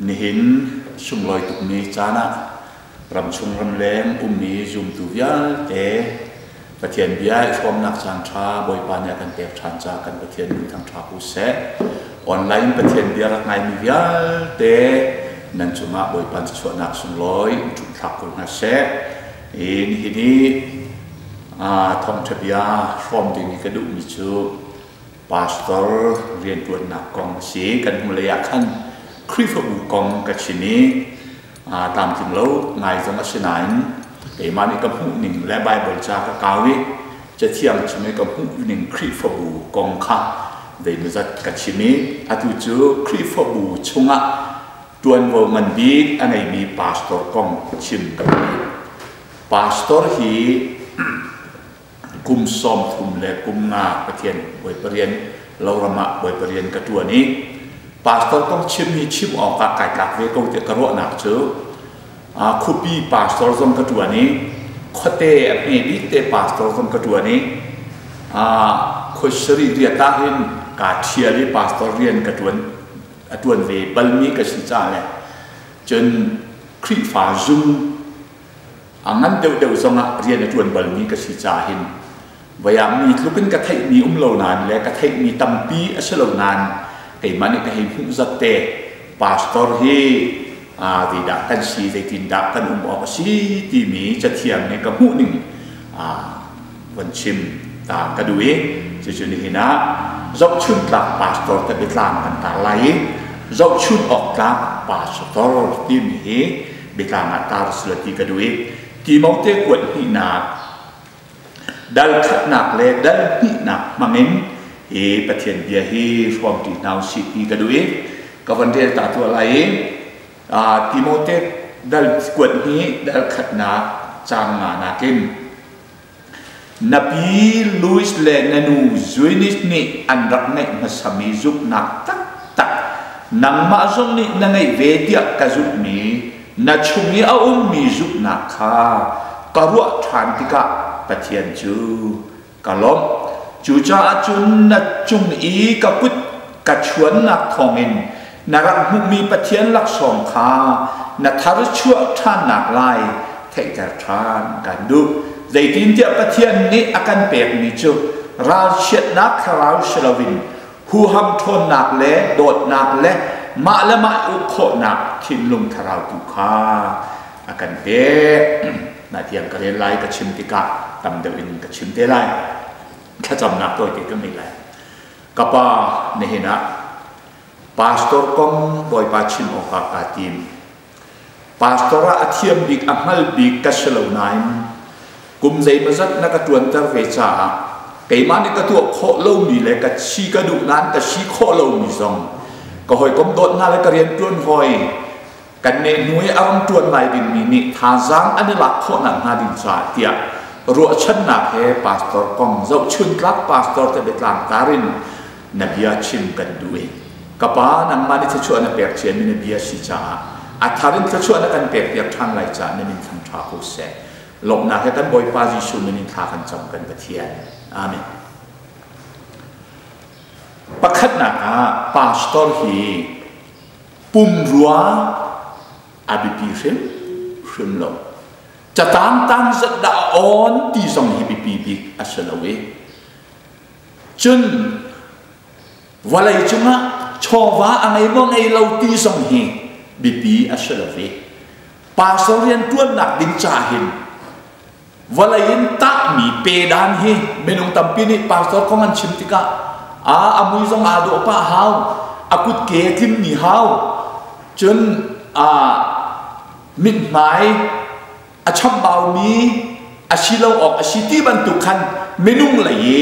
Nihin sunglawi tukmi caan ah ramchung ramleng ummi zumtu vialte Pathian bia i hrawmnak caan ṭha Bawipa nih a kan pek ṭhan caah kan Pathian min thangṭha ko seh. Online Pathian bia rak ngaimi vialte nan cungah Bawipa thluachuahnak sunglawi in ṭumthlak ko hna seh. I nihin i thawngṭha bia hrawm ding i ka duhmi cu pastor rianṭuannak kong a si. Kan hnulei ah khan Khrihfabu kong ka chim i tlamtling lo ngai zong a si nain keimah nih ka hmuhning le Baibal ca ka kau i Cathiang chung i ka hmuhning Khrihfabu kong kha zeimawzat ka chim i atu cu Khrihfabu chungah ṭuanvo ngan bik a ngeimi pastor kong chim ka duh. Pastor hi kum 30 le kum nga Pathian Bawipa rian loram ah Bawipa rian ka ṭuan i pastor kong chim hi chim awkah kai tlak ve ko tiah ka ruahnak cu khuapi pastor zong ka ṭuan i khuate a hme bik te pastor zong ka ṭuan i khuasarih riat ah hin kaa ṭhial i pastor rian ka ṭuan a ṭuan ve balmi ka si caah le cun Khrihfa zung a ngan deuhdeuh zongah rian a ṭuan balmi ka si caah hin voi ah mi tluk in ka theihmi um lo nain le ka theihmi tampi a si lo nain keimah nih ka hei hmuh zat te pastor hi zeidah kan si zeitindah kan um awk a si timi cathiang nih ka hmuh ning von chim ta ka duh i cucu nihin ah zohchun tlak pastor te biatlang kan tar lai i zohchun awk tlak pastor timi hi biatlang ah tar sila ti ka duh i Timote kuat hnihnak dal khatnak le dal hnihnak hmangin hi Pathian bia hi hrawmṭi hna usih ti ka duh i ka von rel ta tuah lai i Timote dal kuat hnih dal khatnak caang nga nakin na pi Louis le na nu Zuinis nih an rak ngeih hmasami zumhnak taktak nangmah zong nih na ngeih ve tiah ka zumhmi na chung i a ummi zumhnak kha ka ruah ṭhan tikah Pathian cu ka lawmh. Cucaah cun na cung i ka kut ka chuannak thawngin na rak hmuhmi Pathian laksawng kha na tharchuah ṭhannak lai theihter ṭhan kan duh. Zeitintiah Pathian nih a kan pekmi cu ralchiatnak thlarau si loin huham ṭhawnnak le dawtnak le mah le mah uk khawhnak thinlung thlarau tu kha a kan pek. Na tiang ka rel lai ka chim tikah tam deuh in ka chim te lai. Thlacamnak tawite ka ngei lai. Ka pa nihin ah pastor kong Bawipa chim awkah kaa tim. Pastor ah a thiam bik, a hngal bik ka si lo nain kum zeimawzat na ka ṭuanter ve caah keimah nih ka tuah khawh lomi le ka si ka duh nain ka si khawh lomi zong ka hawikom dawt hna le ka rianṭuan hawi kan nehhnu i a ram ṭuan lai dingmi nih thazaang an i lak khawh nakhnga ding caah tiah ruahchannak he pastor kong zohchuntlak pastor te biatlang tar in na bia chim kan duh i ka pa nangmah nih thluachuah na pek ciami na bia si caah a thar in thluachuah na kan pek piak ṭhan lai caah na min thang ṭha ko seh. Lawmhnak he kan Bawipa Jesuh min in thla kan cam kan Pathian. Amen. Pakhatnak ah pastor hi pumrua a biapi hrim hrim lo. Catang tang zat dah a awn ti zong hi biapi bik a si lo i cun vawlei cungah chawva a ngei maw ngei lo ti zong hi biapi a si lo i pastor rian ṭuannak ding ca hin vawlei in tahmi pedan hi minung tampi nih pastor kong an chim tikah a a mui zong aa dawh pah hau a kutke tlimmi hau cun a mithmai a chambaumi a si lo awk a si ti bantuk khan minung lei i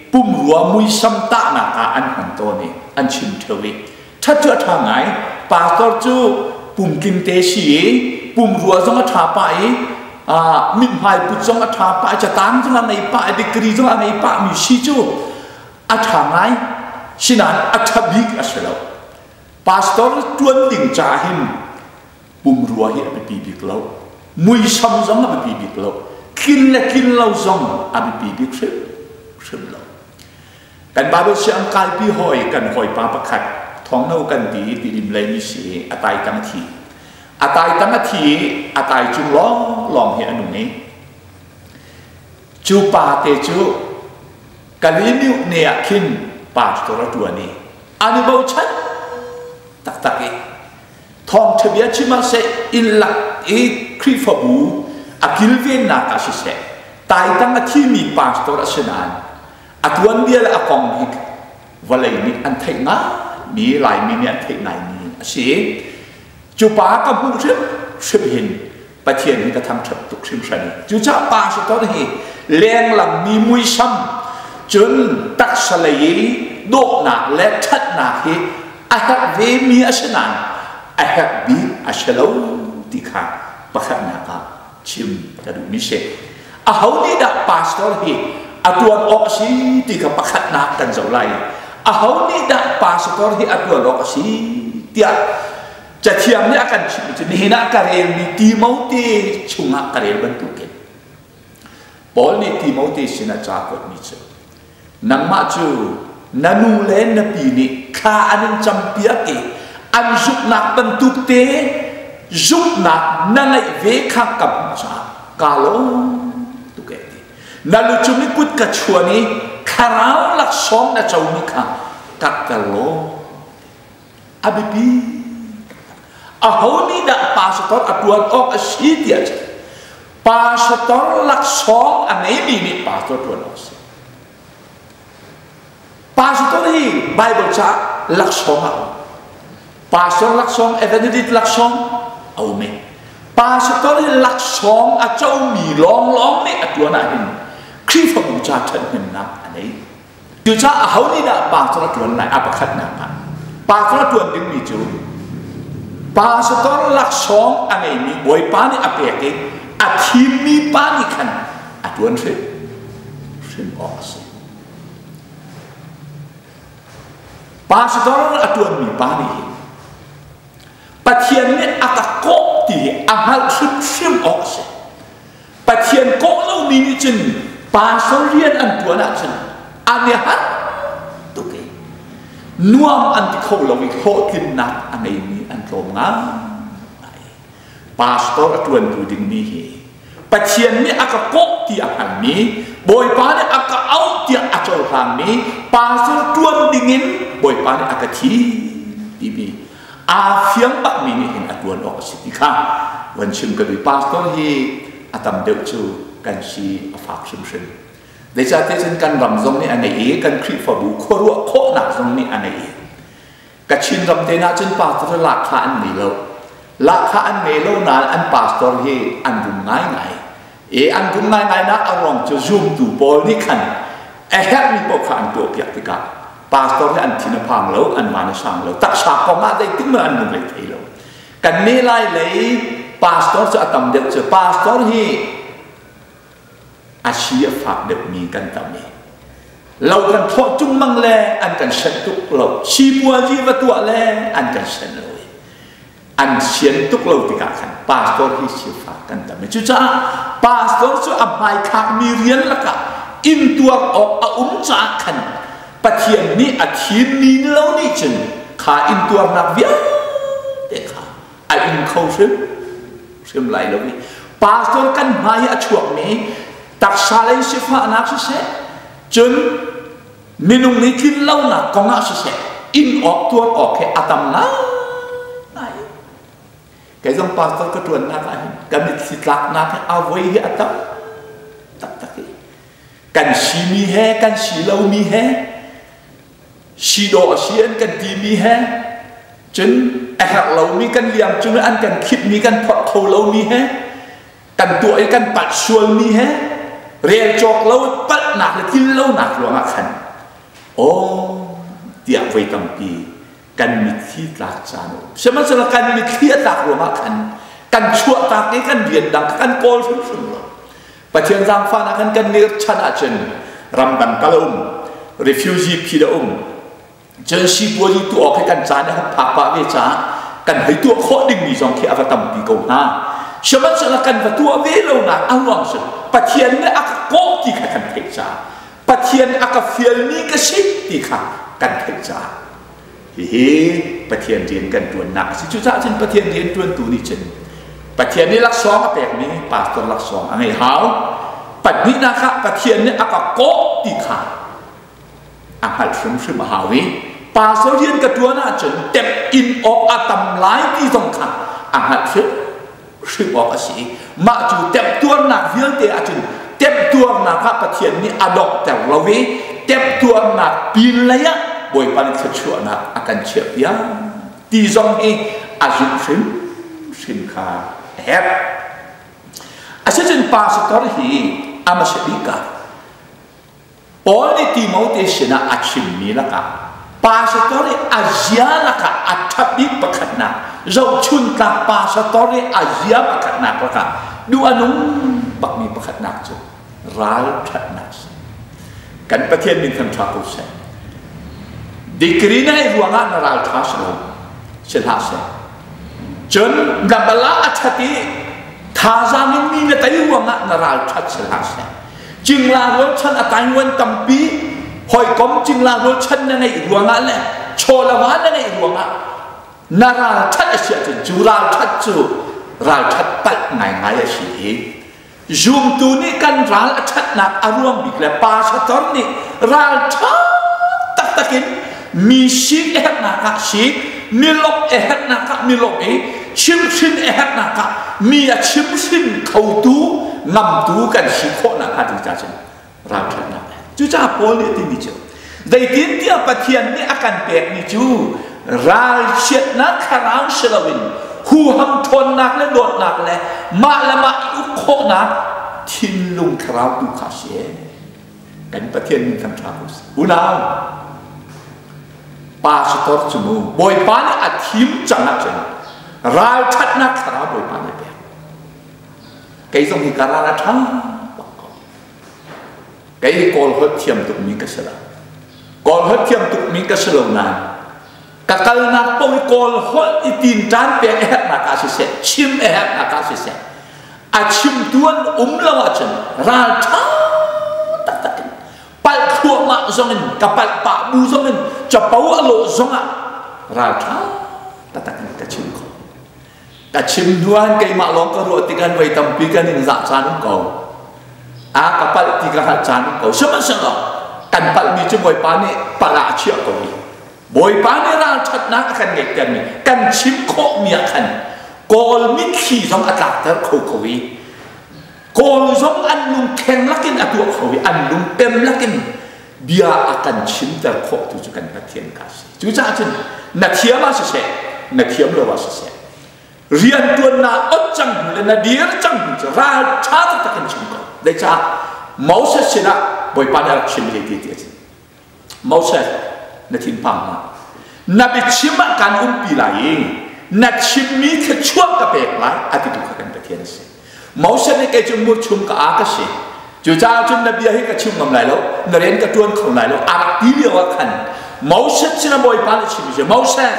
pumrua muisam tahnak ah an hman tawn i an chim ṭheo i ṭhat cu a ṭha ngai pastor cu pumtling te si i pumrua zong a ṭha pah i mithmai put zong a ṭha pah i catang zong a ngei pah i degree zong a ngei pah mi si cu a ṭha ngai sinain a ṭha bik a si lo pastor ṭuan ding ca hin pumrua hi a biapi bik lo muisam zong a biapi bik lo tlin le tlin lo zong a biapi bik hrim hrim lo Kan Bible siang kaipi hawi kan hawipa pakhat Thawngno kan ti i Tidim lei mi si i a taitang a thi. A taitang a thi i a tai cung lawnglawng hi a nung i cu pa te cu Kalymyuh ne ah khin pastor a ṭuan i an i bochan taktak i thawngṭha bia chim ah seh inn lak i Khrihfabu a kilvennak ah siseh taitang a thimi pastor a si nain a tuanbia le a kong hi vawlei nih an theih ngaimi Laimi nih an theih ngaimi a si. Cu pa ka hmuh hrimhrim hin Pathian hi ka thangṭhat tuk hringhran i cucaah pastor hi lenglang mi muisam cun taksa lei i dawhnak le ṭhatnak hi a herh vemi a si nain a herh bik a si lo ti kha pakhatnak ah chim ka duhmi si. Aho nih dah pastor hi a ṭuan awk a si ti kha pakhatnak kan zoh lai. Aho nih dah pastor hi a ṭuan awk a si tiah Cathiang nih a kan chimh cu nihin ah ka relmi Timote chungah ka rel bantukin Paul nih Timote sinah ca kuatmi cu nangmah cu na nu le na pi nih thla an in campiak i an zumhnak bantuk te zumhnak na ngeih ve kha ka hmuh caah kaa lawm tuk e ti. Na lu cung i kut ka chuan i thlarau laksawng na comi kha ka ka lawm. A biapi. Aho nih dah pastor a ṭuan awk a si tiah cun pastor laksawng a ngeimi nih pastor ṭuan awk a si. Pastor hi Bible caah laksawng a um. Pastor laksawng, evangelist laksawng a um i pastor hi laksawng a comi lawnglawng nih a ṭuan ahhin Khrihfabu ca ṭhathnemnak a nei. Cucaah aho nih dah pastor a ṭuan lai? A pakhatnak ah pastor a ṭuan dingmi cu pastor laksawng a ngeimi Bawipa nih a pek i a thimmi pa nih khan a ṭuan hrim hrim awk a si. Pastor a ṭuanmi pa nih hin Pathian nih a ka kawh ti hi a hngalh hrimhrim awk a si. Pathian kawh lomi nih cun pastor rian an ṭuan ahcun an i harh tuk i nuam an ti kho lo i hlawhtlinnak a ngeimi an tlawm ngai. Pastor a ṭuantu dingmi hi Pathian nih a ka kawh ti a hngalmi, Bawipa nih a ka auh tiah a cohlangmi pastor ṭuan dingin Bawipa nih a ka thim timi aa fiang bakmi nih hin a ṭuan awk a si ti kha van chim ka duh. Pastor hi a tam deuh cu kan si a fak hrimhrim. Zeicahtiah cun kan ram zong nih a ngeih i kan Khrihfabu khuaruah khawhnak zong nih a ngeih i Kachin ram te na cun pastor lahkhah an ngei lo. Lahkhah an ngei lo nain an pastor hi an rum ngaingai. E an rum ngaingai nak a ruang cu zumtu pawl nih khan a herhmi paoh kha an tuahpiak tikah pastor hi an thin a phang lo, an van a sang lo. Taksa kong ah zeitin mah an lung thei lo. Kan ne lai lei pastor cu a tam deuh cu pastor hi a si a fak deuhmi kan tam i lo kan thlawh tung mang le an kan senh tuk lo sipuazi va tuah le an kan senh lo i an sian tuk lo tikah khan pastor hi sifak kan tam i cucaah pastor cu a hmaithlakmi rian lakah intuar awk a um caah khan Pathian nih a thimmi lo nih cun kha intuarnak vialte kha a ing kho hrim hrim lai lo i pastor kan hmai i a chuakmi taksa lei sifahnak siseh cun minung nih tlinlonak kong ah siseh in awk tuar awk he a tam ngai. Kei zong pastor ka ṭuannak ah hin ka mitthli tlaknak hi a voi hi a tam taktak i kan simi he kan si lomi he si dawh a si an kan timi he cun a herh lomi kan liang cung an kan khitmi kan phorh kho lomi he kan tuah i kan palh sualmi he rel cawk lo palhnak le tlin lonak ruangah khan aw tiah voi tampi kan mitthli tlak caan a um. Sihmanhsehlaw kan mitthli a tlak ruangah khan kan chuahtak i kan rian dang kan kawl hrimhrim lo. Pathian zaangfahnak kan kan nirchan ahcun ramdang kal a um, refugee phil a um, cun sipuazi tuah awk hi kan caan a hung phak pah ve caah kan hei tuah khawh dingmi zong khi a va tampi ko hna. Sihmanhsehlaw kan va tuah ve lonak a ruang cu Pathian nih a ka kawh ti kha kan theih caah Pathian a ka fialmi ka si ti kha kan theih caah. Hihi Pathian rian kan ṭuannak a si. Cucaah cun Pathian rian ṭuantu nih cun Pathian nih laksawng a pekmi pastor laksawng a ngei hau. Pahnihnak ah Pathian nih a ka kawh ti kha a hngalh hrimhrim a hau i pastor rian ka ṭuan ahcun temh in awk a tam lai ti zong kha a hngalh hrimhrim awk a si i mah cu temhtuarnak vialte ahcun temhtuarnak ah Pathian nih a donghter lo i temhtuarnak pin lei ah Bawipa nih thluachuahnak a kan chiahpiak ti zong hi a zumh hrimhrim kha a herh. Asicun pastor hi a hmasa bik ah Paul nih Timote sinah a chimmi lakah pastor i a zia lakah a ṭha bik pakhatnak zohchuntlak pastor i a zia pakhatnak lakah duh a nung bakmi pakhatnak cu ralṭhatnak si. Kan Pathian min thangṭha ko seh. Degree na ngeih ruangah na ralṭha si lo, si hlah seh. Cun na bala a ṭhat i thazaang in mi na tei ruangah na ralṭhat si hlah seh. Cingla rualchan a tainguan tampi hawikom cingla rualchan na ngeih ruangah le chawlava na ngeih ruangah na ralṭhat a si ahcun cu ralṭhat cu ralṭhat palh ngaingai a si i zumtu nih kan ral a ṭhatnak a ruang bik le pastor nih ralṭha taktak in mi sik a herhnak ah sik mi lawmh a herhnak ah mi lawmh i chimhhrin a herhnak ah mi a chimhhrin khotu ngamtu kan si khawhnak hnga ding ca cun ralṭhatnak cucaah Paul nih a timi cu zeitintiah Pathian nih a kan pekmi cu ralchiatnak thlarau si loin huham ṭhawnnak le dawtnak le mah le mah i uk khawhnak thinlung thlarau tu kha a si kan Pathian min thangṭha ko seh unau pastor cu mu Bawipa nih a thim cang ahcun ralṭhatnak thlarau Bawipa nih pek kei zong hi ka ral a ṭha bak ko kei hi kawl holh thiam tukmi ka si lo kawl holh thiam tukmi ka si lo nain ka kalnak paoh i kawl holh i tinṭan pek a herhnak ah siseh chim a herhnak ah siseh a chimtu an um lo ahcun ralṭha taktak in palh thluahmah zongin ka palh pah bu zongin capo a lawh zongah ralṭha taktak in ka chim kho ka chim hnu ah keimah lawng ka ruah tikah voi tampi kan in zah caan um ko a ka palh ti ka hngalh caan um ko sihmanhsehlaw kan palhmi cu Bawipa nih palh ah a chiah ko i Bawipa nih ralṭhatnak a kan ngeihtermi kan chim khawhmi ah khan Kawl mitthli zong a tlakter kho ko i Kawl zong an lungkheng lakin a tuah kho i an lungpem lakin bia a kan chimter khawhtu cu kan Pathian ka si. Cucaah cun na thiam ah siseh, na thiam lo ah siseh, riantuan na ot cang hnu le na dir cang hnu cu ral ṭha taktak in chim ko. Zeicah Moses sinah Bawipa nih a rak chim ti ti a si. Moses, na thinphang hlah. Na biachim ah kan umpi lai i na chimmi thluachuah ka pek lai a titu kha kan Pathian a si. Moses nih kei cu murchung ka aa ka si. Cucaah cun na bia hi ka chim ngam lai lo, na rian ka ṭuan kho lai lo. A rak ti lio ah khan Moses sinah Bawipa nih chim si Moses,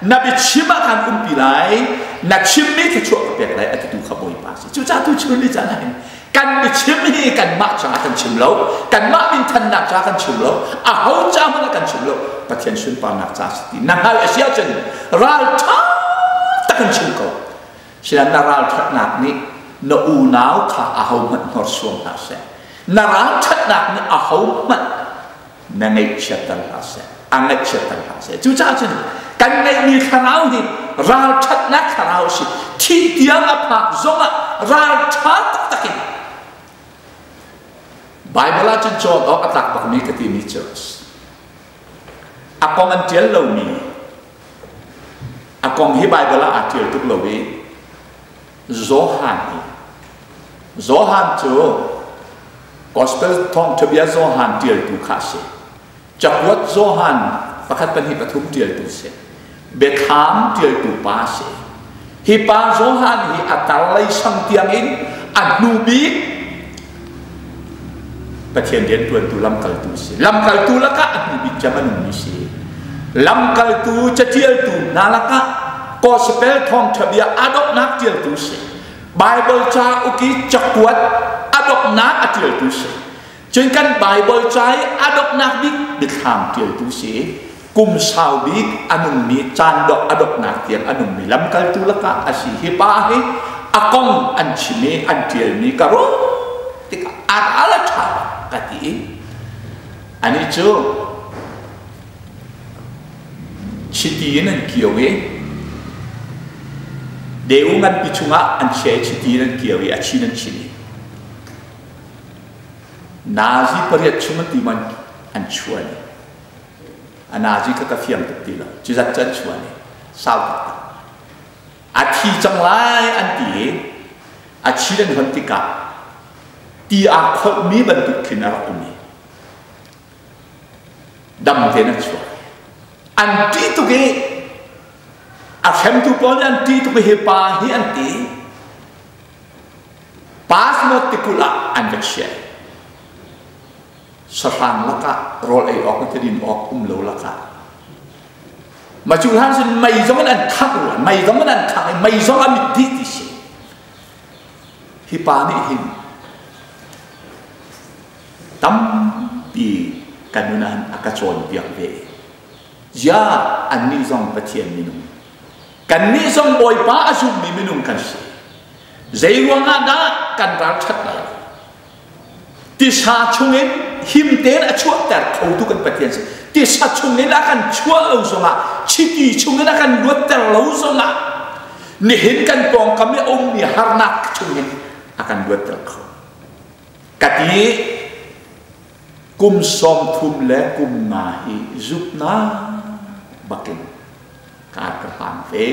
na biachim ah kan umpi lai, na chimmi thluachuah ka pek lai a titu kha Bawipa a si. Cucaah tu chun ni caan ah hin kan biachim hi kanmah caah kan chim lo kanmah minthannak caah kan chim lo aho ca hmanh ah kan chim lo Pathian sunparnak ca si ti na hngalh a si ahcun ralṭha tak in chim ko sinan na ralṭhatnak nih na unau kha aho hmanh hnorsuang hlah seh na ralṭhatnak nih aho hmanh na ngaihchiatter hlah seh a ngaihchiatter hlah seh cucaah cun kan ngeihmi thlarau hi ralṭhatnak thlarau si thih tiang a phak zongah ralṭha taktak in Bible ah cun cawn awk a tlak bakmi ka timi cu a kong an ṭial lomi a kong hi Bible ah aa ṭial tuk lo i Johan hi Johan cu Gospel thawngṭhabia Johan ṭialtu kha a si. Cakuat Johan pakhat pahnih pathum ṭialtu a si. Biathlam ṭialtu pa a si. Hi pa Johan hi a tar lei sang tiangin a hnu bik Pathian rianṭuantu lamkaltu a si. Lamkaltu lakah a hnu bik cem a nungmi si. Lamkaltu caṭialtu hna lakah Gospel thawngṭhabia a donghnak ṭialtu si. Bible cauk i cakuat a donghnak a ṭialtu si. Cun kan Bible ca i a donghnak bik biathlam ṭialtu si. Kum sau bik a nungmi caan dok a doknak tiang a nungmi lamkaltu lakah a si. Hi pa hi a kong an chim i an ṭialmi ka ruah tikah a ral a ṭha ka ti i anih cu chiti in an kio i deu nganpi chungah an chia i chiti in an kio i a chin an chin i nazi pariat chung an ti man an chuan i a nazi kha ka fiang tuk ti lo cu zat cu an chuan i sau taktak a thi cang lai an ti i a chin an hon tikah ti aa kholhmi bantuk khin a rak um i dam tein an chuak. An ṭih tuk i a hremtu pawl nih an ṭih tuk i hi pa hi an ti. Pasmot tikulh ah an va chiah. Sahrang lakah rawl ei awk le tidin awk um lo lakah ma cu hlan sin mei zong in an khangh rua mei zong in an khangh i mei zong a mit dih ti si hi pa nih hin Tampi ka nun ah a ka cawnpiak ve. Ziah annih zong Pathian minung. Kannih zong Bawipa a zummi minung kan si. Zei ruangah dah kan ralṭhat lai lo? Tisa chungin him tein a chuahter khotu kan Pathian si. Tisa chungin a kan chuah lo zongah, chiti chungin a kan luatter lo zongah, nihin kan pawngkam i a ummi harnak chungin a kan luatter kho. Ka ti kum 30 le kum nga hi zuknak bakin kar ka hlang ve.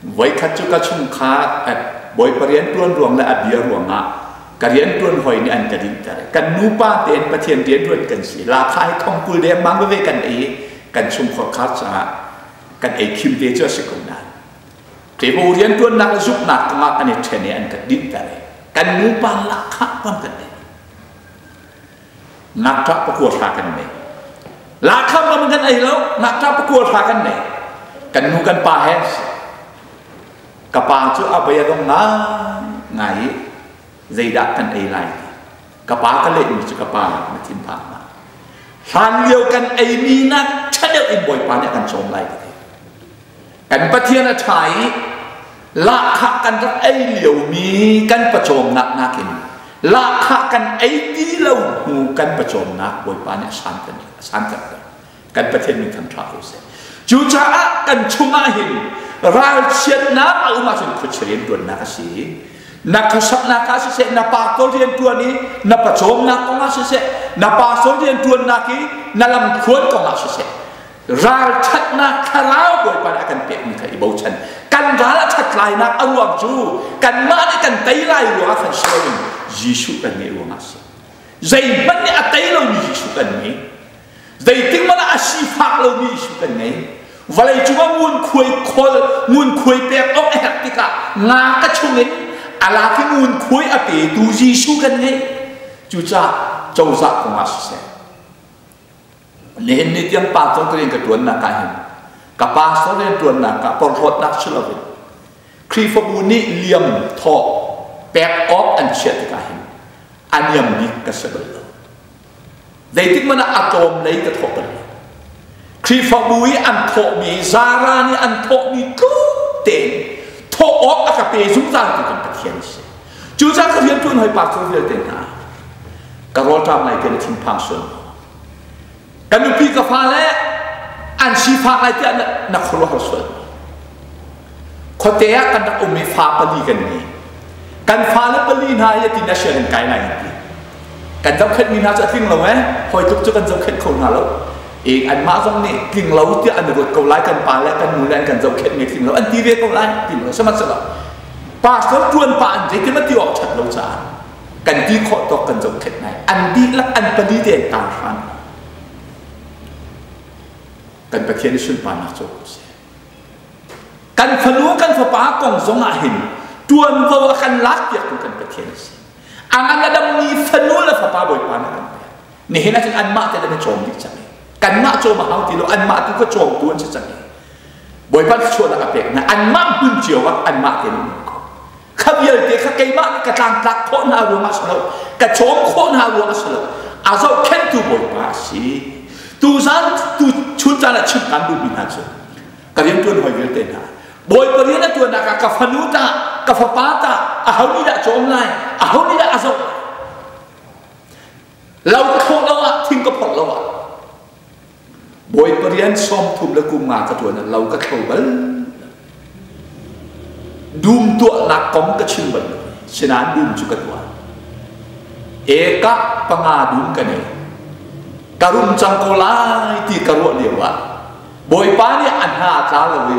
Voikhat cu ka chungkhar bawipa rian tuan ruang le a bia ruangah ka rian tuan hoi nih an ka dinter. Kan nupa tein Pathian rian tuan kan si. Lakha hi thong kul dengmang veve kan ei kan chungkhar khar caah kan ei khim te cu a si ko nain Keibo rianṭuannak le zumhnak kongah kan i ṭhen i an kan dinhter i kan nupa lahkhah pang kan nei. Ngakṭah pakua hra kan nei. Lahkhah bang kan ei lo, ngakṭah pakua hra kan nei. Kan nu kan pa he ka pa cu a bei a dong ngai ngai i zeidah kan ei lai ti. Ka pa ka lehmi cu ka pa na thinphang hlah. Hlan lio kan eimi nak ṭha deuh in Bawipa nih a kan cawm lai ka ti. Kan Pathian a ṭha i lahkhah kan rak ei liomi kan pawcawmnak nakin lahkhah kan ei ti lo hnu kan pawcawmnak Bawipa nih a santer a santer kan Pathian min thangṭha ko seh. Cucaah kan chungah hin ralchiatnak a um ahcun khuachia rianṭuannak a si. Na khuasaknak ah siseh, na pastor rianṭuan i na pawcawmnak kongah siseh, na pastor rianṭuannak i na lamthluan kongah siseh, ralṭhatnak thlarau Bawipa nih a kan pekmi kha i bochan. Kan ral a ṭhat lainak a ruang cu kanmah nih kan tei lai ruangah khan si loin Jesuh kan ngeih ruangah a si. Zeihmanh nih a tei lomi Jesuh kan ngei. Zeitik hmanh ah a sifak lomi Jesuh kan ngei. Vawlei cungah ngunkhuai khawl, ngunkhuai pek awk a herh tikah nga ka chungin a lak i ngunkhuai a petu Jesuh kan ngei. Cucaah cozah kongah siseh, Nihin ni tiang pastor ka rian ka ṭuannak ah hin ka pastor rian ṭuannak ah porhlawtnak si loin Khrihfabu nih liam thawh pek awk an chiah tikah hin a niam bik ka si bal lo. Zeitik hmanh ah a tlawm lei ka thawh bal lo. Khrihfabu i an thawhmi zara nih an thawhmi tluk tein thawh awk a ka pe zungzaltu kan Pathian a si. Cucaah ka rian ṭuan hoi pastor vialte hna ka rawlṭam lai tiah na thinphang sual Ka nupi ka fale an sifak lai tiah na khuaruahhar sual. Khuate ah kan rak um i fa pali kan ngei. Kan fale pali hna hi ati na sianginn kai lai an ti. Kan zohkhenhmi hna cu a tling lo eh. Hawi tluk cu kan zohkhenh kho hna lo. E anmah zong nih tling lo tiah an ruat ko lai kan pa le kan nu le an kan zohkhenhmi tling lo an ti ve ko lai ti lo sihmanhsehlaw pastor tuan pa an zeitin ti awk ṭhat lo caah kan ti khawh tawk kan zohkhenh ngai an dihlak an pali te an tang hran kan Pathian i sunparnak cu si kan fanu kan fapa kong zong ah hin tuanvo a kan lak piaktu kan Pathian a si a ngan a dammi fanu le fapa Bawipa nih kan pek nihin ahcun anmah te an i cawm dih cang i kanmah cawm a hau ti lo anmah tu ka cawmtu an si cang i Bawipa thluachuahnak a pek hna anmah hmun cio ah anmah te an um ko Kha vialte kha keimah nih ka tlangtlak khawh hna ruangah si lo, ka cawm khawh hna ruangah si lo. A zohkhenhtu Bawipa a si. Tuzan tu chun caan ah chimh kan duhmi hna cu ka rianṭuan hawi vialte hna Bawipa rian a ṭuannak ah ka fanu tah, ka fapa tah, aho nih dah cawm lai, aho nih dah a zoh lai? Lo ka thlawh lo ah, thing ka phorh lo ah, Bawipa rian 30 le kum nga ka ṭuan ah lo ka thlo bal. Dum tuahnak kong ka chim bal lo. Sinain dum cu ka tuah. Eka panga dum ka nei. Ka rum cang ko lai ti ka ruah lio ah Bawipa nih a hna a tla lo i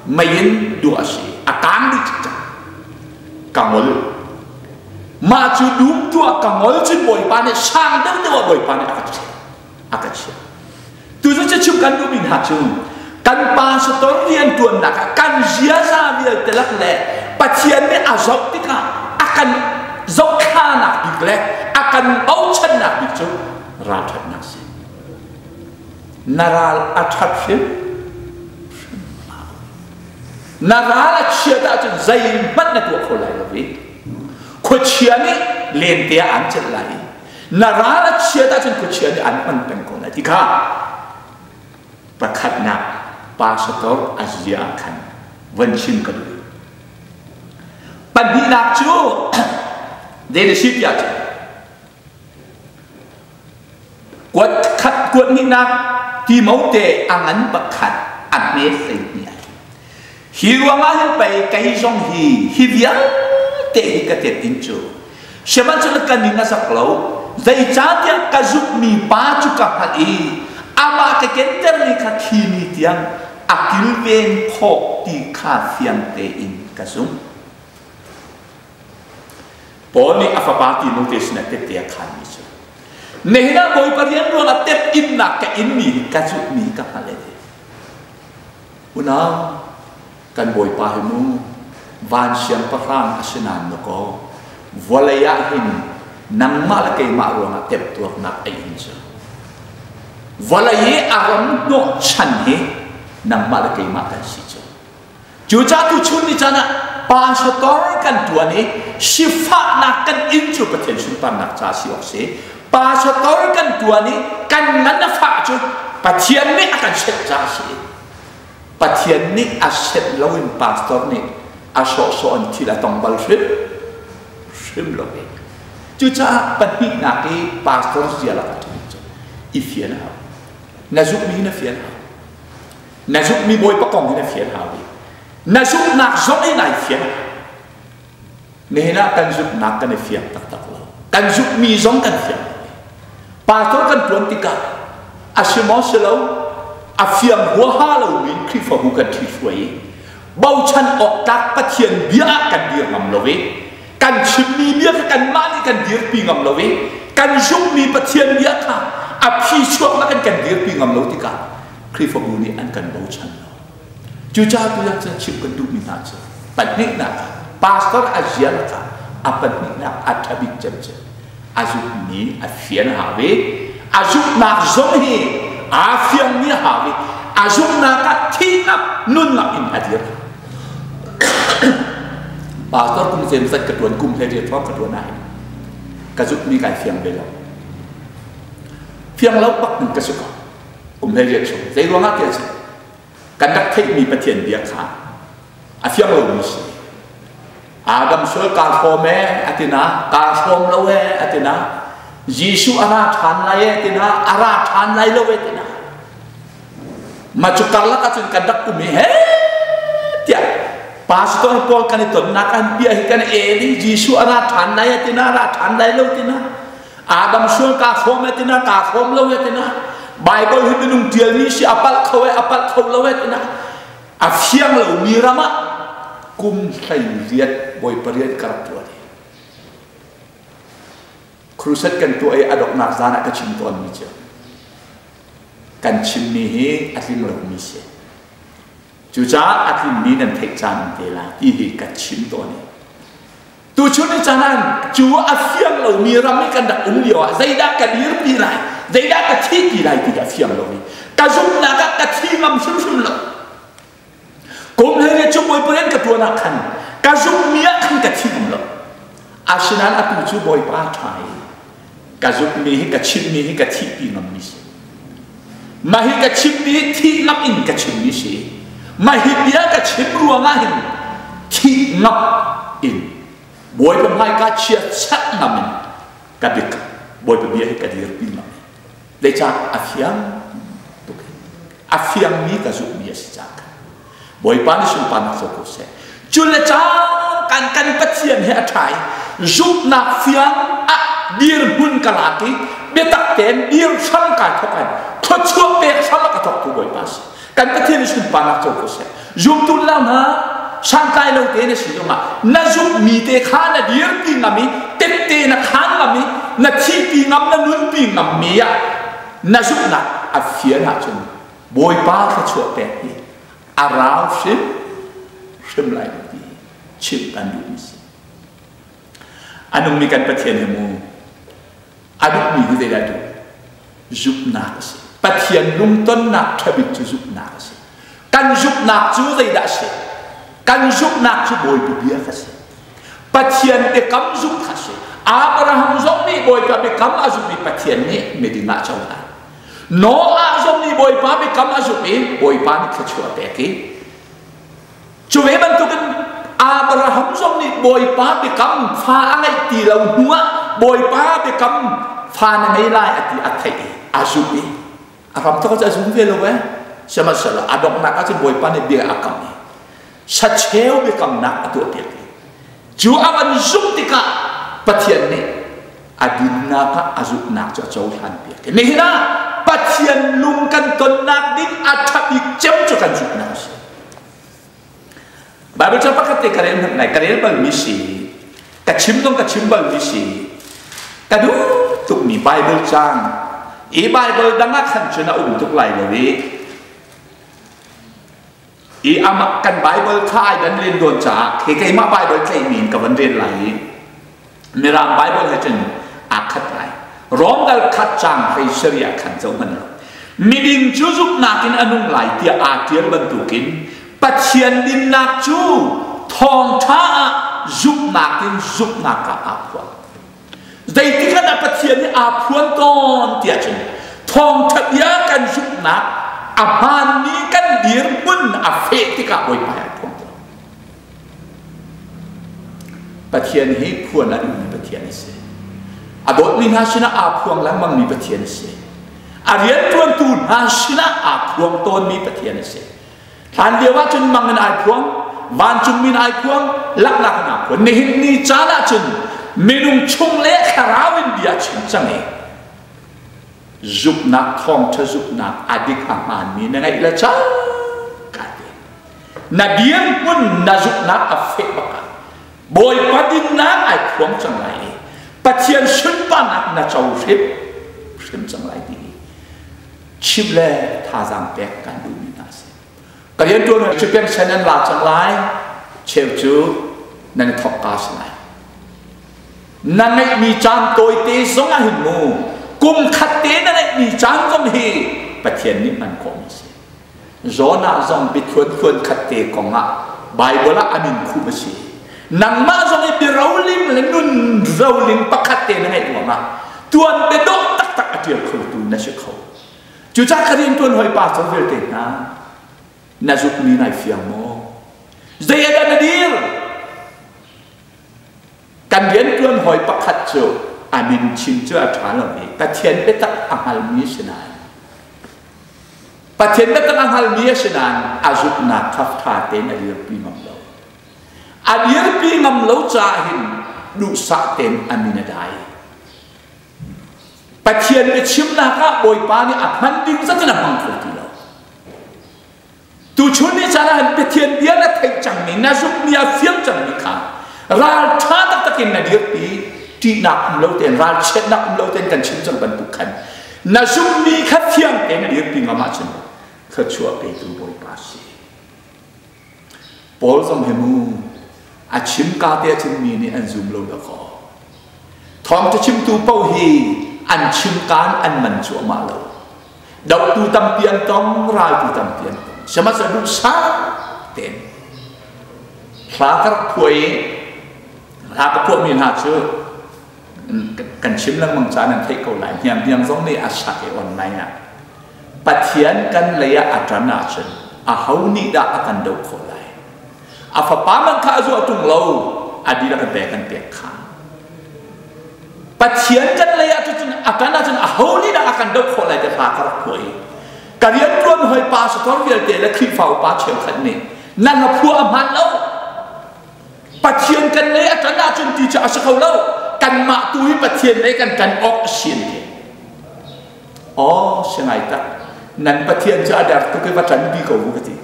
mei in duah a si. A kaang dih cikcek. Ka ngol. Mah cu dum tuah ka ngol cun Bawipa nih sang deuhdeuh ah Bawipa nih a ka chiah. A ka chiah. Tu cu chim kan duhmi hna cu kan pastor rian ṭuannak ah kan ziaza vialte lak le Pathian nih a zoh tikah a kan zohthlanak bik le a kan bochannak bik cu ralṭhatnak si. Na ral a ṭhat hrim hrim Na ral a chiat ahcun zeihmanh na tuah kho lai lo i khuachia nih lente ah an celh lai i na ral a chiat ahcun khuachia nih an hman peng ko lai ti kha pakhatnak pastor a zia ah khan van chim ka duh. Pahnihnak cu leadership tiah cun Kuat khat kuat hnihnak Timote a ngan pakhat a hme 12. Hi ruangah hin pei kei zong hi hi vialte hi ka tet in cu sihmanhsehlaw ka ning a zak lo zeicahtiah ka zumhmi pa cu ka hngalh i amah ka kentermi kha khi ni tiang a kilven khawh ti kha fiang tein ka zumh. Paul nih a fapa Timote sinah tette a khanmi cu nihin ah Bawipa rian ruangah tep innak ka inmi hi ka zumhmi ka hngalh e. Unau, kan Bawipa hi mu van siangpahrang a si nain na kaw vawlei ah hin nangmah le keimah ruangah temtuarnak a in cu vawlei i a ram hnawhchan hi nangmah le keimah kan si cu. Cucaah tuchun ni caan ah pastor kan tuan i sifahnak kan in cu Pathian sunparnak ca si awk si. Pastor kan tuan i kan ngan a fah cu Pathian nih a kan set ca si. Pathian nih a set loin pastor nih a sawhsawh in thil a tong bal hrim hrim lo i. Cucaah pahnihnak i pastor zia lak cu i fian a hau. Na zumhmi na fian hau. Na zumhmi Bawipa kong hi na fian hau i na zumhnak zong in ai fiang. Nihin ah kan zumhnak kan i fiang taktak lo. Kan zumhmi zong kan fiang lo. Pastor kan tuan tikah a si maw si lo a fiang huaha lomi Khrihfabu kan ṭhithruai i bochan awk tlak Pathian bia ah kan dir ngam lo i kan chimmi bia kha kanmah nih kan dirpi ngam lo i kan zumhmi Pathian bia kha a phi chuaknak in kan dirpi ngam lo tikah Khrihfabu nih an kan bochan lo. Cucaah tutan cu chim kan duhmi hna cu pahnihnak ah pastor a zial kha a pahnihnak a ṭha bik cem cu a zumhmi a fian a hau i a zumhnak zong hi aa fiangmi a hau i a zumhnak ah thihnak nunnak in a dir. Pastor kum zeimawzat ka ṭuan kum hlei riat hrawng ka ṭuan ahhin ka zumhmi kai fiang ve lo. Fiang lo bak in ka si ko. Kum 18 chung zei ruangah tiah cun kan rak theihmi Pathian bia kha a fiang lomi si. Adam sual kaa hrawm e a ti na, kaa hrawm lo e a ti na, Jesuh a ra ṭhan lai e a ti na, a ra ṭhan lai lo e ti na. Ma cu karlak ahcun kan rak um i he tiah pastor pawl kan i tonnak an bia hi kan el i Jesuh a ra ṭhan lai a ti na, ra ṭhan lai lo ti na. Adam sual kaa hrawm e tina kaa hrawm lo e tina Bible hi minung tialmi si a palh kho e a palh kho lo e tina a fiang lomi ram ah kum 18 bawi pariat ka rak tuah crusade kan tuah i a donghnak zan ah ka chim tawnmi cu kan chimmi hi a tling lomi si cucaah a tlinmi nan theih caan te lai ti hi ka chim tawn i Tuchun ni caan ah cu a fiang lomi ram i kan rak um lio ah zeidah ka dirpi lai, zeidah ka thihpi lai ti a fiang lomi ka zumhnak ah ka thi ngam hrimhrim lo. Kum hlei cu Bawipa rian ka tuan ah khan ka zumhmi ah khan ka thi ngam lo. Asinain atu cu Bawipa ṭha i. Ka zumhmi hi ka chimmi hi ka thihpi ngammi si. Mah hi ka chimmi hi thih ngam in ka chimmi si. Mah hi bia ka chim ruangah hin thih ngam in Bawipa hmaika chia chat ngam in ka bik Bawipa bia hi ka dirpi ngam. Zeicah a fiang tuk a fiangmi ka zumhmi a si caah khan Bawipa nih sunparnak co ko seh. Cu le cang kan kan Pathian he a ṭha i zumhnak fiang ah dirhmun ka lak i biatak tein dir hram kai thawk ai thluachuah pek hram a ka thawktu Bawipa si. Kan Pathian nih sunparnak co ko seh. Zumtu lam ha santlai lo te na si zongah na zumhmi te kha na dirpi ngam i tette na khaan ngam i na thihpi ngam na nunpi ngammi ah na zumhnak a fian ahcun Bawipa thluachuah pek hi a rau hrim hrim lai lo ti chimh kan duhmi si. A nungmi kan Pathian hi mu a duhmi hi zeidah duh? Zumhnak a si. Pathian lungtonnak ṭhabik cu zumhnak a si. Kan zumhnak cu zeidah a si? Kan zumhnak cu Bawipa bia kha si. Pathian biakam zumh kha si. Abraham zong nih Bawipa biakam a zumh i Pathian nih miding ah a cohlan. Noah zong nih Bawipa biakam a zumh i Bawipa nih thluachuah a pek i cu ve bantukin Abraham zong nih Bawipa biakam fa a ngeih ti lo hnuah Bawipa biakam fa na ngei lai a ti a theih i a zumh i a ram cu a zum ve lo eh sihmanhsehlaw a donghnak ah cun Bawipa nih bia a kam i sacheu biakamnak a tuahpiak i cu a van zumh tikah Pathian nih a dinnak ah a zumhnak cu a cohlan piak. Nihin ah Pathian lung kan tonnak ding a ṭha bik cem cu kan zumhnak a si. Bible ca pakhat te ka rel hmanh lai, ka rel balmi si, ka chim zong ka chim balmi si, ka duh tukmi Bible cang. I Bible dang ah khan cun a um tuk lai lo i i amah kan Bible kha ai dan len dawn caah khi keimah Bible tlaihmi in ka van rel lai i Mirang Bible he cun aa khat lai. Rom dal khat cang hlei sari ah khan zoh hmanh lo. Miding cu zumhnak in a nung lai tiah aa ṭial bantukin Pathian dinnak cu thawngṭha ah zumhnak in zumhnak ah aa phuan. Zeitik ah dah Pathian nih aa phuan tawn tiah cun thawngṭha bia kan zumhnak a hmaanmi kan dirhmun a feh tikah Bawipa he aa phuang tawn. Pathian hi phuan a duhmi Pathian a si. A dawtmi hna sinah aa phuang lengmangmi Pathian a si. A rianṭuantu hna sinah aa phuang tawnmi Pathian a si. Hlan lio ahcun mang in ai phuang, vancungmi in ai phuang, laknak in aa phuan. Nihin ni caan ahcun minung chung le thlarau in bia a chim cang i zumhnak thawngṭha zumhnak a dik a hmaanmi na ngeih le cang ka ti. Na dirhmun na zumhnak a feh bak ah Bawipa dinnak ai phuang cang lai i Pathian sunparnak na co hrim hrim cang lai ti hi chim le thazaang pek kan duhmi hna a si. Ka rianṭuan cu pension an la cang lai, cheu cu nan i thawk ka si lai. Na ngeihmi caan tawite zong ah hin mu kum khat te na ngeihmi caan zong hi Pathian nih hman khawhmi a si. Jonah zong biathuan thuan khat te kong ah Bible ah a min khum a si. Nangmah zong i biaroling le nun roling pakhat te na ngeih ruangah tuan biadawh taktak a ṭial khotu na si kho. Cucaah ka rianṭuan hawi pastor vialte hna, na zumhmi nai fiang maw? Zei ah dah na dir? Kan rianṭuan hawi pakhat cu a min chim cu a ṭha lo i Pathian biatak a hngalmi si nain Pathian biatak a hngalmi a si nain a zumhnak kha ṭha tein a dirpi ngam lo. A dirpi ngam lo caah hin duhsah tein a min a dai. Pathian biachimnak ah Bawipa nih a hman ding zat in a hmang kho ti lo. Tuchun ni caan ah Pathian bia na theih cangmi, na zumhmi a fiang cangmi kha ralṭha taktak in na dirpi, ṭihnak um lo tein, ralchiatnak um lo tein kan chim cang bantuk khan na zumhmi kha fiang tein na dirpi ngam ahcun thluachuah petu Bawipa si. Paul zong hi mu a chim ka te ahcun mi nih an zum lo dakaw. Thawngṭha chimtu paoh hi an chim kaan an man cuahmah lo. Dohtu tampi an tong, raltu tampi an tong. Sihmanhsehlaw duhsah tein hla ka rak phuah i hla ka phuahmi hna cu Kan chim lengmang ca nan theih ko lai. Hnianghniang zong nih a sak i online ah. Pathian kan lei ah a ṭan ahcun aho nih dah a kan doh khawh lai? A fapa man kha a zuah ṭung lo, a dihlak in pek kan pek kha. Pathian kan lei ah cun a kan ahcun aho nih dah a kan doh khawh lai ti hla ka rak phuah i ka rianṭuan hoi pastor vialte le Khrihfa upa cheukhat nih nan a phuah a hmaan lo. Pathian kan lei a ṭan ahcun ti cu a si kho lo. Kanmah tu hi Pathian lei kan ṭan awk a si an ti. Aw, si ngai tak. Nan Pathian cu a der tuk i va ṭan bi ko u ka ti.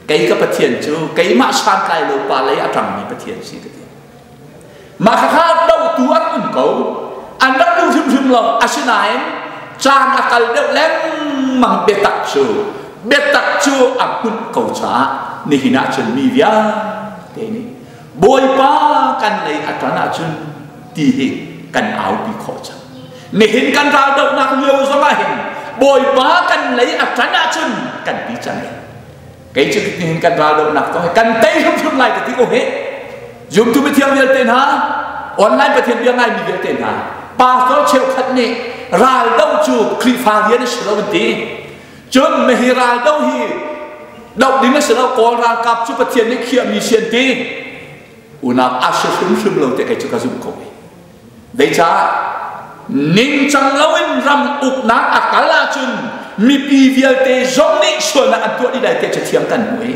Kei ka Pathian cu keimah santlai lo pa lei a ṭangmi Pathian si ka ti. Mah khakha dohtu an um ko. An rak duh hrimhrim lo. Asinain caan a kal deuh lengmang biatak cu biatak cu a hmunh ko caah nihin ah cun mi vialte nih Bawipa kan lei a ṭan ahcun ti hi kan aupi khawh cang. Nihin kan raldohnak lio zongah hin Bawipa kan lei a ṭan ahcun kan ti cang i kei cu nihin kan raldohnak zong hi kan tei hrimhrim lai ka ti ko hih. Zumtu mithiang vialte hna, online Pathian bia ngaimi vialte hna, pastor cheukhat nih raldoh cu Khrihfa rian a si lo an ti. Cun hi raldoh hi doh ding a si lo, Kawl ralkap cu Pathian nih khiahmi si an ti. Unau a si hrimhrim lo te kei cu ka zumh ko. Zeicah ningcang loin ram uknak a kal ahcun mipi vialte zong nih sualnak an tuah dih lai ti cathiang kan hmu i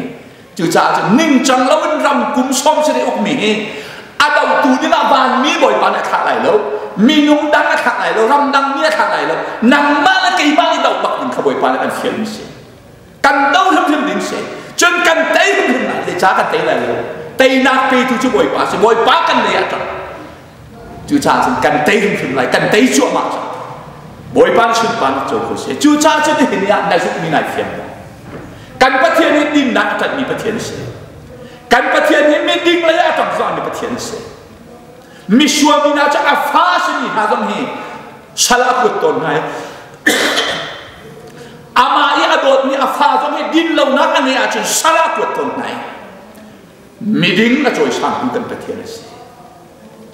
cucaah cun ningcang loin ram kum 70 ukmi hi a dotu dingah vanmi bawipa nih a thlah lai lo minung dang a thlah lai lo ramdang mi a thlah lai lo nangmah le keimah nih doh bak ding kha bawipa nih kan fialmi si kan do hrimhrim ding si cun kan tei hrimhrim lai zeicah kan tei lai lo teinak petu cu bawipa si bawipa kan lei ah ṭang cucaah cun kan tei hrimhrim lai kan tei cuahmah cang bawipa nih sunparnak co ko seh cucaah cun nihin ni ah na zumhmi nai fiang lo kan Pathian hi dinnak a ṭanhmi Pathian a si kan Pathian hi miding lei ah a ṭang zongmi Pathian a si misual mi hna cu a fa a simi hna zong hi sal a put tawn hna i amah i a dawtmi a fa zong hi din lonak a ngeih ahcun sal a kuat tawn hna i miding a cawisangtu kan Pathian a si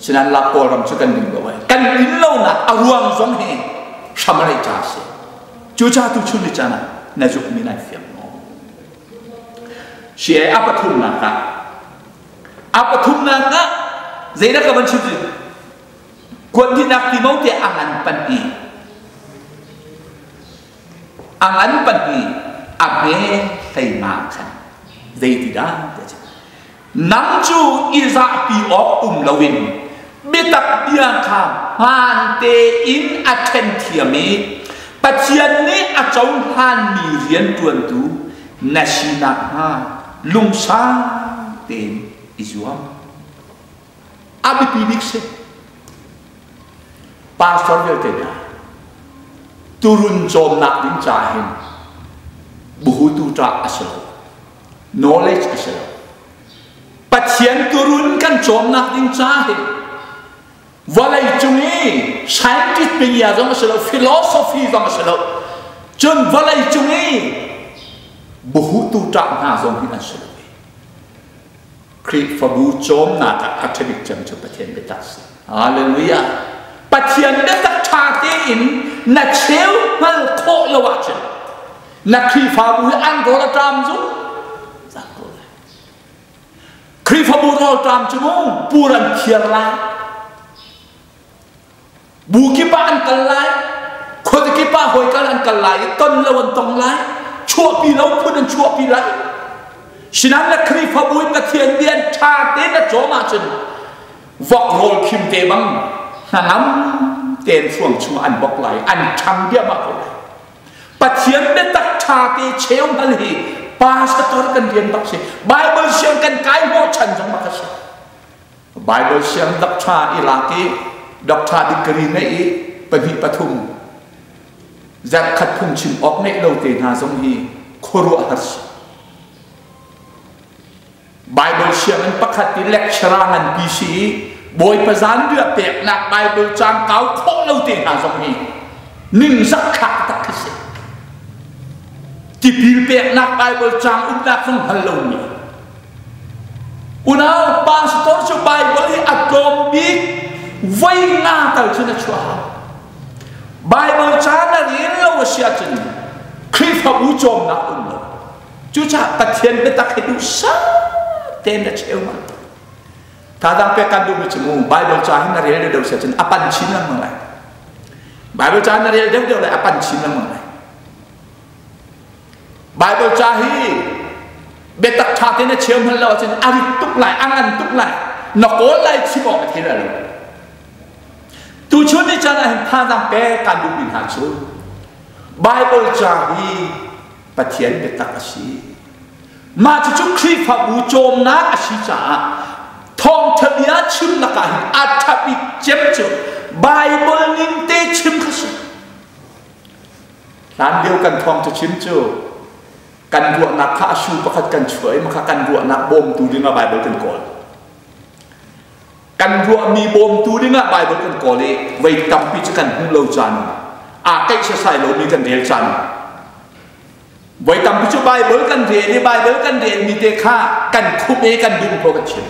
sinan lak Kawlram cu kan ding lo ai kan din lonak a ruang zong hi hram a reih ca a si cucaah tu chun ni caan ah na zumhmi nai fiang maw si ai a pathumnak ah A pathumnak ah zeidah ka van chim cu kuathnihnak Timote a ngan pan i a ngan pan i a hme hleima khan zeiti dah ti nang cu i zahpi awk um loin biatak bia kha hmaan tein a ṭhen thiam i Pathian nih a cohlanmi rianṭuantu na si nakhnga lungsau tein i zuam. A biapi bik si. Pastor vialte hna, turun cawmnak ding ca hin buhutu ṭah a si lo. Knowledge a si lo. Pathian turun kan cawmnak ding ca hin vawlei cung i scientist bia zong a si lo philosophy zong a si lo cun vawlei cung i buhutu ṭah hna zong hi an si lo Khrihfabu cawmnak ah a ṭhabik cem cu Pathian biatak si Hallelujah Pathian biatak ṭha tein na cheu hngal khawh lo ahcun na Khrihfabu hi an rawl a ṭam zung zat ko lai Khrihfabu rawlṭam cu mu pur an thiar lai. Bu kip ah an kal lai. Khuate kip ah hawi kal an kal lai i ton lo an tong lai. Chuahpi lo phun an chuahpi lai. Sinan na Khrihfabu i Pathian bia ṭha tein na cawm ahcun vok rawl khim te bang hnangam tein hruang chungah an bok lai, an ṭhang diahmah ko lai. Pathian biatak ṭha te cheu hngal hi pastor kan rian bak si. Bible siang kan kai hnawhchan zong bak a si. Bible siang doctor i lak i doctor degree ngeih i pahnih pathum zarhkhat phungchim awk ngeih lo te hna zong hi khuaruahhar si. Bible sianginn pakhat i lecturer nganpi si i Bawipa zanriah peknak Bible caang kau khawh lo te hna zong hi ningzak thlak tak khi si. Tipil peknak Bible caang umnak zong hngal lomi. Unau pastor cu Bible hi a tlawm bik. voi nga tal cu na chuah hau. Bible ca na rel lo a si ahcun Khrihfabu cawmnak um lo. Cucaah Pathian biatak hi duhsah tein na cheu ma. Thazaang pek kan duhmi cu mu Bible ca hi na rel deuh si ahcun a pan chin lengmang lai. Bible ca na rel deuhdeuh lai a pan chin lengmang lai. Bible ca hi biatak ṭha tein na cheu hmanh lo ahcun a rit tuk lai, a ngan tuk lai. Na kawl lai chim awk a thei lai lo. Tuchun ni caan ah hin thazaang pek kan duhmi hna cu Bible ca hi Pathian biatak a si. Mah cucu Khrihfabu cawmnak a si caah thawngṭha bia chimnak ah hin a ṭha bik cem cu Bible ning te chim kha si. Hlan lio kan thawngṭha chim cu kan ruahnak kha a su pakhat kan chuah i makha kan ruahnak bawmtu dingah Bible kan kawl. Kan ruahmi bawmtu dingah Bible kan kawl i voi tampi cu kan hmuh lo caan aa keih sasai lomi kan rel caan voi tampi cu Bible kan rel i Bible kan relmi te kha kan khumh i kan dum ko kan chim.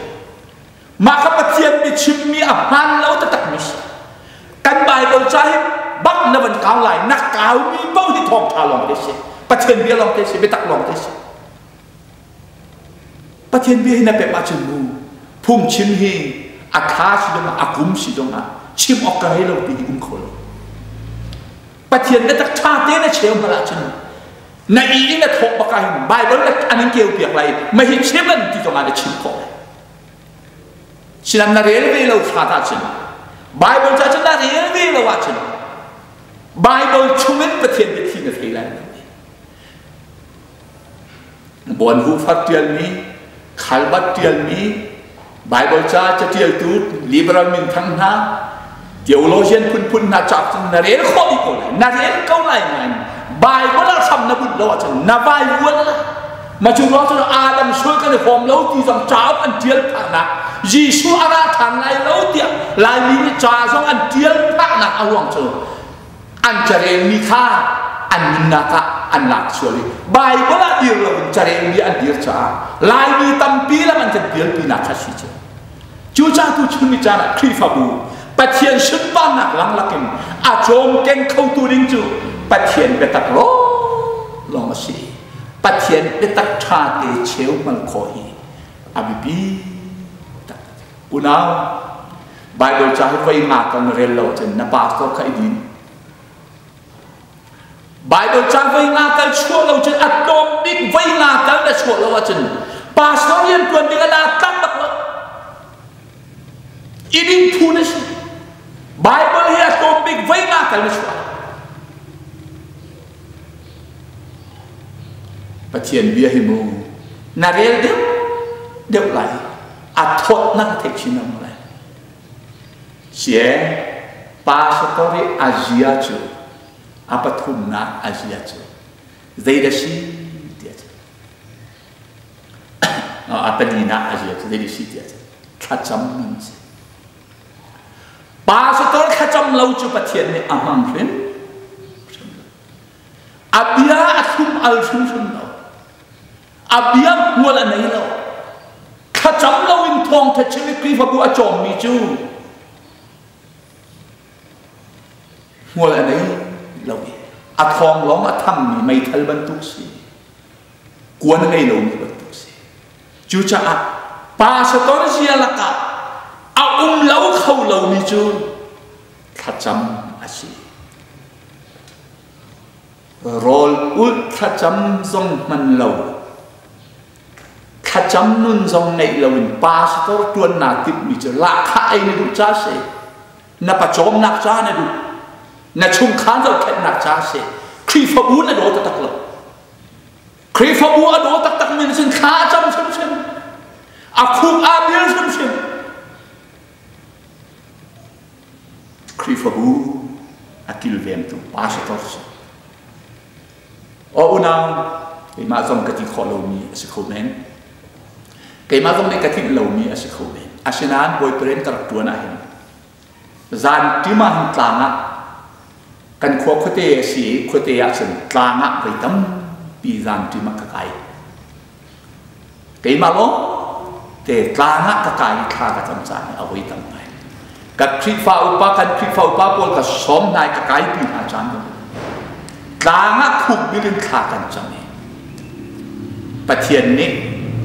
Mah kha Pathian biachimmi a hmaan lo taktakmi si. Kan Bible ca hi bak na van kau lai, na kaumi paoh hi thawngṭha lawng te si. Pathian bia lawng te si, biatak lawng te si. Pathian bia hi na pek ahcun mu, phungchim hi a thla si zongah, a kum si zongah chim awk ka ngei lo ti hi um kho lo. Pathian biatak ṭha te na cheu hmanh ahcun na i in na thawh bak ah hin Bible na an in keu piak lai, ma hi chim an ti zongah na chim khawh lai. Sinan na rel ve lo hrat ahcun Bible ca cun na rel ve lo ahcun Bible chungin Pathian biathli na thei lai lo. Bonhoeffer tialmi, Calvert tialmi, Bible ca catialtu liberal minthang hna, theologian phunphun hna ca cun na rel khawh dih ko lai. Na rel ko lai nain Bible ah hram na bunh lo ahcun na vaivuan lai. Ma cu ruang cun Adam sual kan i hawm lo ti zong cauk an tial phahnak Jesuh a ra ṭhan lai lo tiah Laimi nih ca zong an tial phahnak a ruang cu an carelmi kha an nunnak ah an lak sual i Bible ah dir loin carelmi an dir caah Laimi tampi lam an kan pialpinak kha si cu. Cucaah tu chun ni caan ah Khrihfabu Pathian sunparnak langlak in a cawmkeng khotu ding cu Pathian biatak lawnglawng a si. Pathian biatak ṭha te cheu hman khawh hi a biapi tak. Unau, Bible ca hi voi nga kan rel lo ahcun na pastor kha i din. Bible ca voi nga kal chuah lo cun a tlawm bik voi nga kal na chuah lo ahcun pastor rian ṭuan ding ah naa tlak bak lo. I ding phu na si. Bible hi a tlawm bik voi nga kal na chuah. Pathian bia hi mu na rel deuh deuh lai a thawtnak theih chin lengmang lai. Sie pastor i a zia cu a pathumnak a zia cu zei dah si tiah cun a palinak a zia cu zei dah si tiah cun thlacam nun si. Pastor thlacam lo cu Pathian nih a hmang hrim hrim lo. A bia a thlum al hrimhrim lo. A bia hmual a nei lo. Thlacam lo in thawngtha chim i Khrihfabu a cawmmi cu hmual a nei lo i a thawng lawng a thangmi meithal bantuk si. Kuan a ngei lomi bantuk si. Cucaah pastor zia lakah a um lo kho lomi cu thlacam a si. Rawl ulh thlacam zong hman lo, thlacam nun zong ngeih loin pastor ṭuan naa timhmi cu lahkhah ei na duh ca si, na pawcawmnak ca na duh, na chungkhar zohkhenhnak ca si, Khrihfabu na daw taktak lo. Khrihfabu a daw taktak mi nih cun thla a cam hrimhrim. A khuk aa bil hrimhrim. Khrihfabu a kilvengtu pastor si. Aw unau, keimah zong ka ti khawh lomi a si kho men. Keimah zong nih ka tlinh lomi a si kho men. Asinain Bawipa rian ka rak ṭuan ahhin Zan ṭim ah hin tlang ah kan khua khuate a si i khuate ah cun tlang ah voi tampi zan ṭim ah ka kai. Keimah lawng te tlang ah ka kai i thla ka cam caan hi a voi tam ngai. Ka Khrihfa upa kan Khrihfa upa pawl ka sawm hna i ka kaipi hna caan zong tlang ah khuk bil in thla kan cam i Pathian nih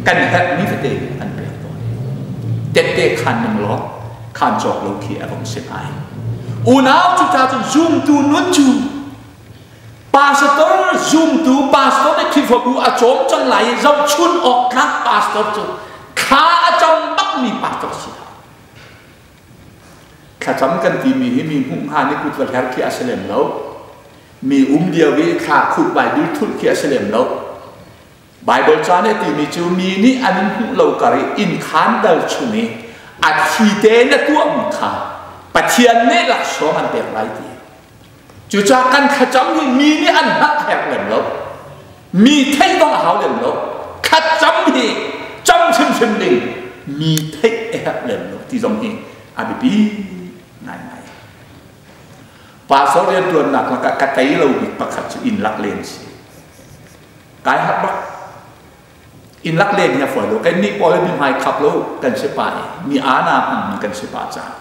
kan herhmi tete kan pek tawn. Tette khan ning law khan cawk lo khi a vong si lai. Unau cu ta cun zumtu nun cu pastor zumtu pastor nih Khrihfabu a cawm cang lai i zohchun awk tlak pastor cu thla a cam bakmi pastor si hlah. Thlacam kan timi hi mi hmuh hnga nih kut va hler khi a si lem lo. Mi um lio i thla khut Bible thulh khi a si lem lo. Bible ca nih a timi cu mi nih an in hmuh lo kar i inn khaan dal chung i a thi te na tuahmi kha Pathian nih laksawng an pek lai ti. Cucaah kan thlacam hi mi nih an hngalh herh lem lo. Mi theih zong a hau lem lo. Thlacam hi cam hrimhrim ding mi theih a herh lem lo ti zong hi a biapi ngaingai. Pastor riantuannak lakah ka tei lo bik pakhat cu inn lak len si. Kai harh bak. Inn lak len hi a fawi lo. Kan nih pawl mi hmai khap lo kan si pa i mi ana hmangmi kan si pa caah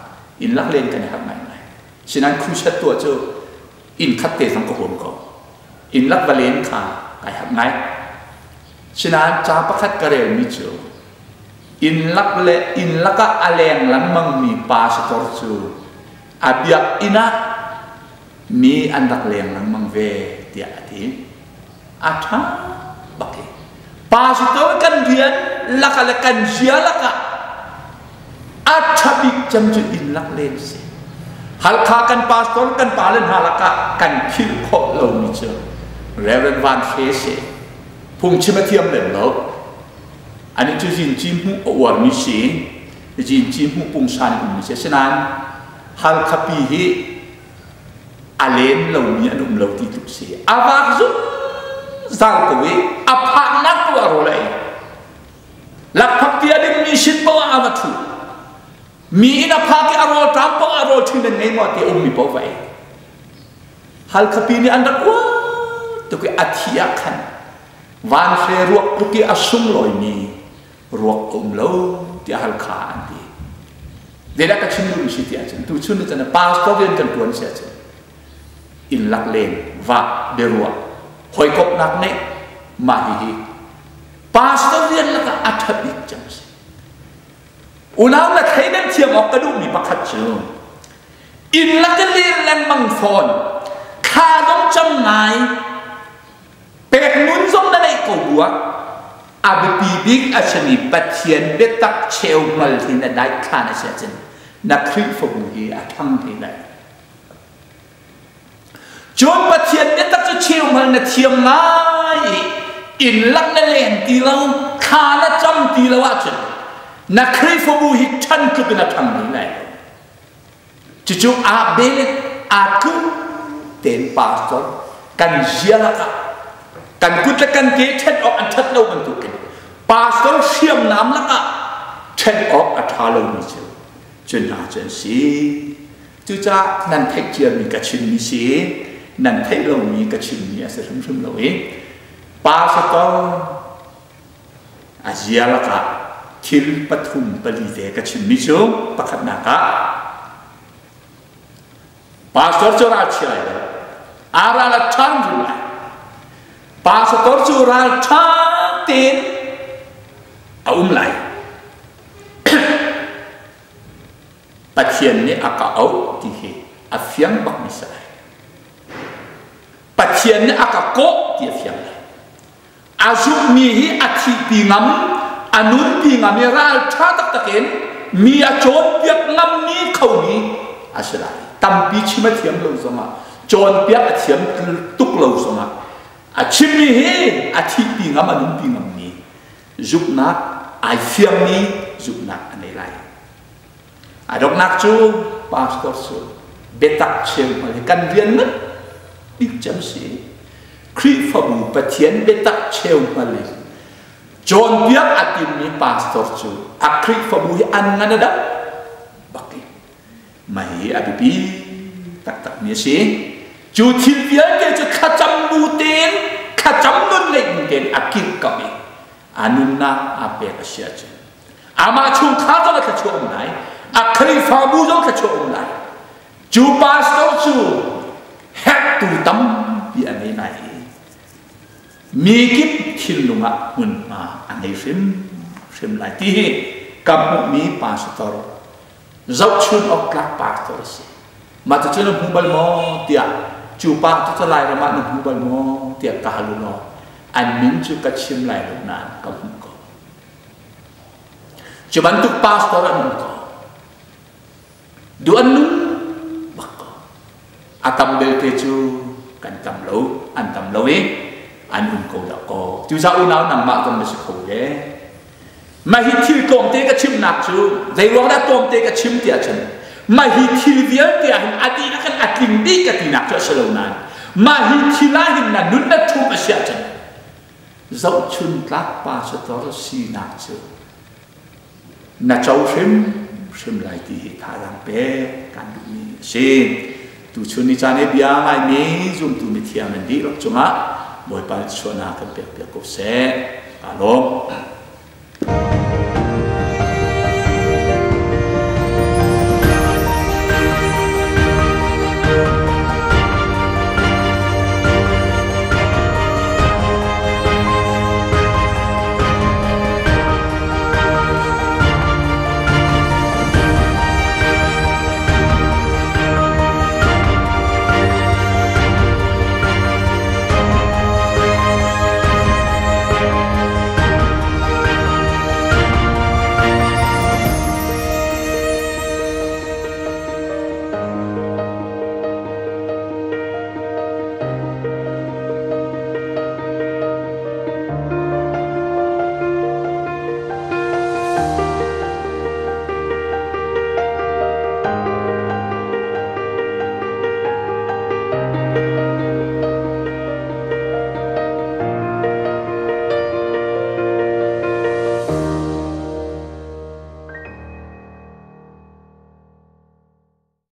inn lak len kan i harh ngaingai. Sinain crusade tuah cu inn khat te zong ka huam ko. Inn lak va len kha kai harh ngai. Sinain ca pakhat ka relmi cu inn lak le inn lakah a leng lengmangmi pastor cu a biakinn ah mi an rak leng lengmang ve tiah a ti. A ṭha bak i pastor kan rian laka le kan zia lakah a ṭha bik cem cu inn lak len si. Halkha kan pastor kan pale hna lakah kan philh khawh lomi cu Reverend Van Hre si. Phungchim a thiam lem lo. Ani cu zinci hmuh a uarmi si. Zinci hmuh pungsan in ummi si. Asinain Halkha pi hi a len lomi an um lo ti tluk si. A vak zungzal ko i a phaknak tu a rawl a ei. Lakphak ti a dingmi sin paoh ah a va ṭhu. Mi inn a phak i a rawl ṭam paoh ah rawl ṭhin an ngei maw ti a ummi paoh va ei. Halkhapi nih an rak uar tuk i a thi ah khan vanhre ruak tluk i a sunglawimi ruak a um lo tiah Halkha an ti. Zeidah ka chim duhmi si ti ahcun tuchun ni cun pastor rian kan ṭuan si ahcun inn lak len vah biaruah hawikomhnak ngeih mah hihi pastor rian lakah a ṭha bik cem a si. Unau le thleidan thiam awk ka duhmi pakhat cu inn lak i len lengmang fawn thla dong cam ngai pek nun zong na neih ko bu ah a biapi bik a simi Pathian biatak cheu hngal hi na daithlan a si ahcun na Khrihfabu hi a ṭhang te lai. Cun Pathian biatak cu cheu hngal na thiam ngai i inn lak na leng ti lo, thla na cam ti lo ahcun na Khrihfabu hi ṭhan tluk in a ṭhang ding lai lo. Cucu aa bel in aa tluk tein pastor kan zia lakah kan kut le kan ke ṭhen awk an ṭhat lo bantukin pastor hriamnam lakah ṭhen awk a ṭha lomi cu cu hna cu an si. Cucaah nan theih ciami ka chimmi si nan theih lomi ka chimmi a si hrimhrim lo i pastor a zia lakah thil pathum pali te ka chimmi cu pakhatnak ah pastor cu ralchia lai lo a ral a ṭhan hrim lai pastor cu ral ṭha tein a um lai Pathian nih a ka auh ti hi a fiang bakmi si lai. Pathian nih a ka kawh ti a fiang lai. A zumhmi hi a thihpi ngam, a nunpi ngam i ralṭha taktak in mi a cawnpiak ngammi khomi a si lai. Tampi chim a thiam lo zongah, cawnpiak a thiam tuk lo zongah, a chimmi hi a thihpi ngam, a nunpi ngammi zumhnak ai fiangmi zumhnak a nei lai. A donghnak cu pastor cu biatak cheu hmal hi kan rian ngan bik cem si. Khrihfabu Pathian biatak cheu hmal i cawnpiak a timmi pastor cu a Khrihfabu hi an ngan a dam bak i mah hi a biapi taktakmi a si. Cu thil vialte cu thlacam bu tein thlacam nun ngeih bu tein a kilhkamh i a nunnak aa pek a si ahcun amah chungkhar zong a thluachuah um lai. A Khrihfabu zong thluachuah um lai. Cu pastor cu herhtu tampi a ngei lai i mi kip thinlung ah hmunhma a ngei hrimhrim lai ti hi ka hmuhmi pastor zohchun awk tlak pastor a si. Mah cucu na hmu bal maw tiah cu pa cu Lairam ah na hmu bal maw tiah ka hal u law an min cu ka chim lai lo nain ka hmuh ko. Cu bantuk pastor an um ko. Duh an nung bak ko. A tam belte cu kan tam lo, an tam lo i an um ko dah kaw. Cucaah unau nangmah zong na si kho ve. Mah hi thil tlawmte ka chimnak cu zeiruang dah tlawmte ka chim tiah cun mah hi thil vialte ah hin a dihlak in a tling dih ka tinak cu a si lo nain mah hi thil ah hin na nun na ṭhum a si ahcun zohchun tlak pastor sinak cu na co hrimhrim lai ti hi thazaang pek kan duhmi a si. Tuchun ni caan i bia ngaimi zumtu mithiang nan dihlak cungah Bawipa chuahnak kan pek piak ko seh. Kaa lawm.